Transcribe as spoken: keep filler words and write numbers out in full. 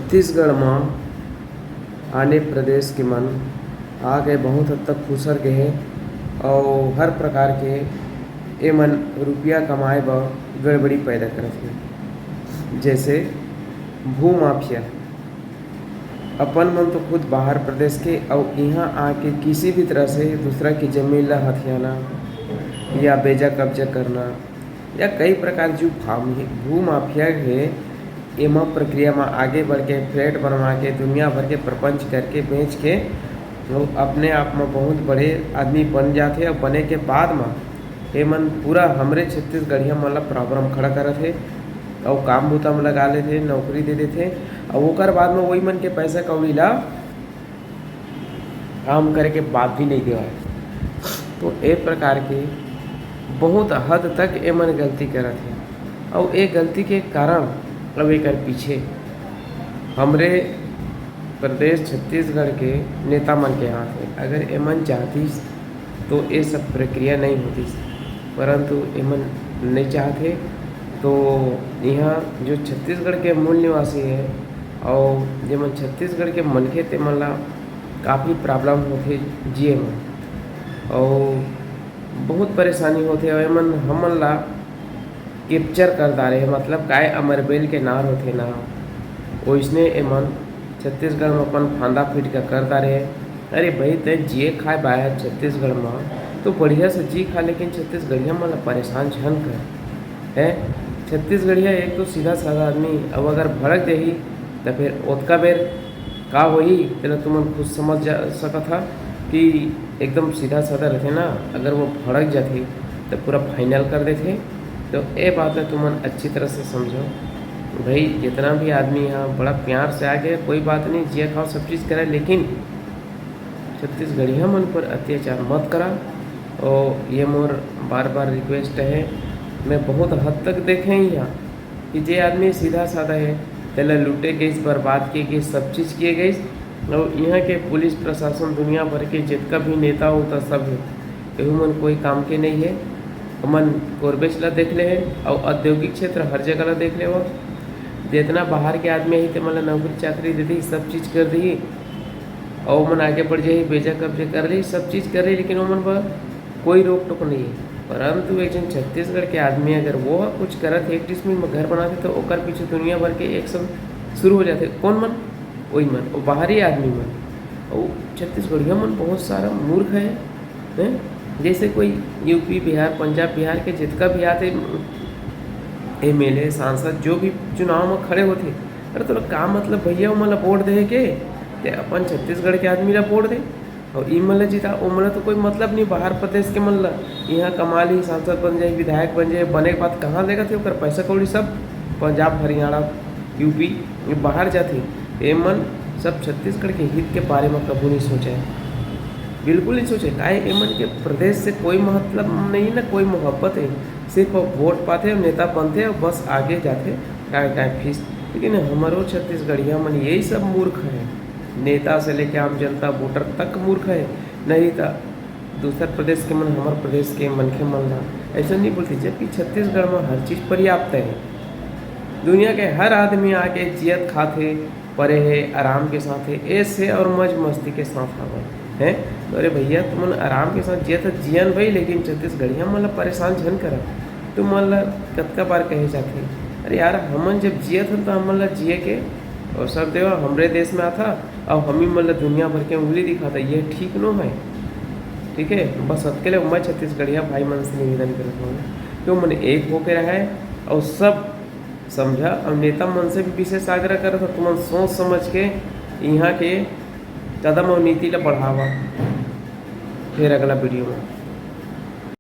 छत्तीसगढ़ म आने प्रदेश के मन आके बहुत हद तक खुसर गे हे अउ हर प्रकार के एमन रुपया कमाए बर गड़बड़ी पैदा करत हे। जैसे भूमाफिया, अपन मन तो खुद बाहर प्रदेश के अउ इहाँ आके किसी भी तरह से दूसरा के जमीन ला हथियाना या बेजा कब्जा करना या कई प्रकार जो फार्म हे, भूमाफिया हे, एमा प्रक्रिया म आगे बढ़ के फ्लैट बनवा के दुनिया भर के प्रपंच करके बेच के वो अपने आप म बहुत बड़े आदमी बन जाथे। अउ बने के बाद म एमन पूरा हमरे छत्तीसगढ़िया मन ला प्रॉब्लम खड़ा करत हे अउ काम बूता म लगा लेथे, नौकरी दे देथे अउ ओकर बाद म वही मन के पैसा कौड़ी ला काम करे के बाद भी नहीं देवय। तो ए प्रकार के बहुत हद तक एमन गलती करत हे अउ ए गलती के कारण अब एकर पीछे हमरे प्रदेश छत्तीसगढ़ के नेता मन के हाथ हे। अगर एमन चाहतिस तो ये सब प्रक्रिया नहीं होतिस, परंतु एमन नहीं चाहत हे। तो यहाँ जो छत्तीसगढ़ के मूल निवासी हे अउ जेमन छत्तीसगढ़ के मनखे, तेमन ला काफ़ी प्रॉब्लम होथे जिए म अउ बहुत परेशानी होथे। अउ एमन हमन ला कैप्चर कर डारे हे, मतलब काय अमरबेल के नार होथे ना, ओइसने एमन छत्तीसगढ़ म अपन फांदा फीट के कर डारे हे। अरे भाई, तैं जिए खाए बाय छत्तीसगढ़ म, तो बढ़िया से जी खा, लेकिन छत्तीसगढ़िया मन ला परेशान झन कर, हैं? छत्तीसगढ़िया एक तो सीधा साधा आदमी, अब अगर भड़क जाही, त फिर ओतका बेर का होही, तेला तुमन खुद समझ जा सकत हा कि एकदम सीधा साधा रथे ना, अगर वो भड़क जाथे, त पूरा फाइनल कर देथे। तो ए बात ला तुमन अच्छी तरह से समझो भाई, जितना भी आदमी हा बड़ा प्यार से आगे, कोई बात नहीं, जिया खाओ, सब चीज़ करे, लेकिन छत्तीसगढ़िया मन पर अत्याचार मत करा। और ये मोर बार बार रिक्वेस्ट हे, मैं बहुत हद तक देखे ही हाँ कि जे आदमी सीधा साधा हे, तेला लूटे गइस, बर्बाद किए गइस, सब चीज़ किए गइस। और यहाँ के पुलिस प्रशासन, दुनिया भर के जितना भी नेता उता सब हे, एहू मन कोई काम के नहीं हे। हमन कोरबेच ला देख ले हे और औद्योगिक क्षेत्र हर जगह ला देख ले हो। जितना बाहर के आदमी आही, तेमन ला नौकरी चाकरी दे दी, सब चीज़ कर दी, और ओमन आगे बढ़ जाही, बेजा कब्जे कर ली, सब चीज़ कर ली, लेकिन ओमन बर कोई रोक टोक नहीं है। परंतु एक जन छत्तीसगढ़ के आदमी अगर वो कुछ करत है, एक डिसमिल में घर बनाथे, तो ओकर पीछे दुनिया भर के एक्शन शुरू हो जाथे। कौन मन? वही मन, वो बाहरी आदमी मन। और छत्तीसगढ़िया मन बहुत सारा मूर्ख है, हैं? जैसे कोई यूपी, बिहार, पंजाब, बिहार के जितका भी आते एमएलए, सांसद, जो भी चुनाव में खड़े होते, अरे तोला का मतलब भैया, ओमन ला वोट दे के? ते अपन छत्तीसगढ़ के आदमी ला वोट दे। और ई मन ला जिता, ओ मन ला तो कोई मतलब नहीं, बाहर प्रदेश के मन ला। यहाँ कमा ली, सांसद बन जाए, विधायक बन जाए, बने के बाद कहाँ लेगा थे ओकर पैसा कौड़ी? सब पंजाब, हरियाणा, यूपी, ये बाहर जाते। ये मन सब छत्तीसगढ़ के हित के बारे में कभू नहीं सोचे, बिल्कुल नहीं सोचे। काहे, ये मन के प्रदेश से कोई मतलब नहीं, ना कोई मोहब्बत है, सिर्फ वोट पाते और नेता बनते और बस आगे जाते, काय काय फीस। लेकिन हमारो छत्तीसगढ़िया मन यही सब मूर्ख है, नेता से लेके आम जनता वोटर तक मूर्ख है। नहीं तो दूसर प्रदेश के मन हमर प्रदेश के मनखे मन ला ऐसा नहीं बोलते, जबकि छत्तीसगढ़ में हर चीज़ पर्याप्त है। दुनिया के हर आदमी आके जियत खात हे, परे हे, आराम के साथ हे, ऐश हे और मौज मस्ती के साथ हवय, हैं? तो अरे भैया, तुमन आराम के साथ जियत ह, जियन भाई, लेकिन छत्तीसगढ़िया मन ला परेशान झन करा। तुमन ला कतका बार कहे जाथे, अरे यार, हमन जब जियत हन, तो हमन ला जिए के अवसर देवा, हमरे देश में आता, और हम ही मन ला दुनिया भर के उंगली दिखाता, ये ठीक नो है। ठीक है, बस अतके ले मैं छत्तीसगढ़िया भाई मन से निवेदन करत हूँ कि मन एक होके रहे और सब समझा। और नेता मन से भी विशेष आग्रह करत हूँ, तुमन सोच समझ के यहाँ के कदम और नीति ला बढ़ावा। फिर अगला वीडियो में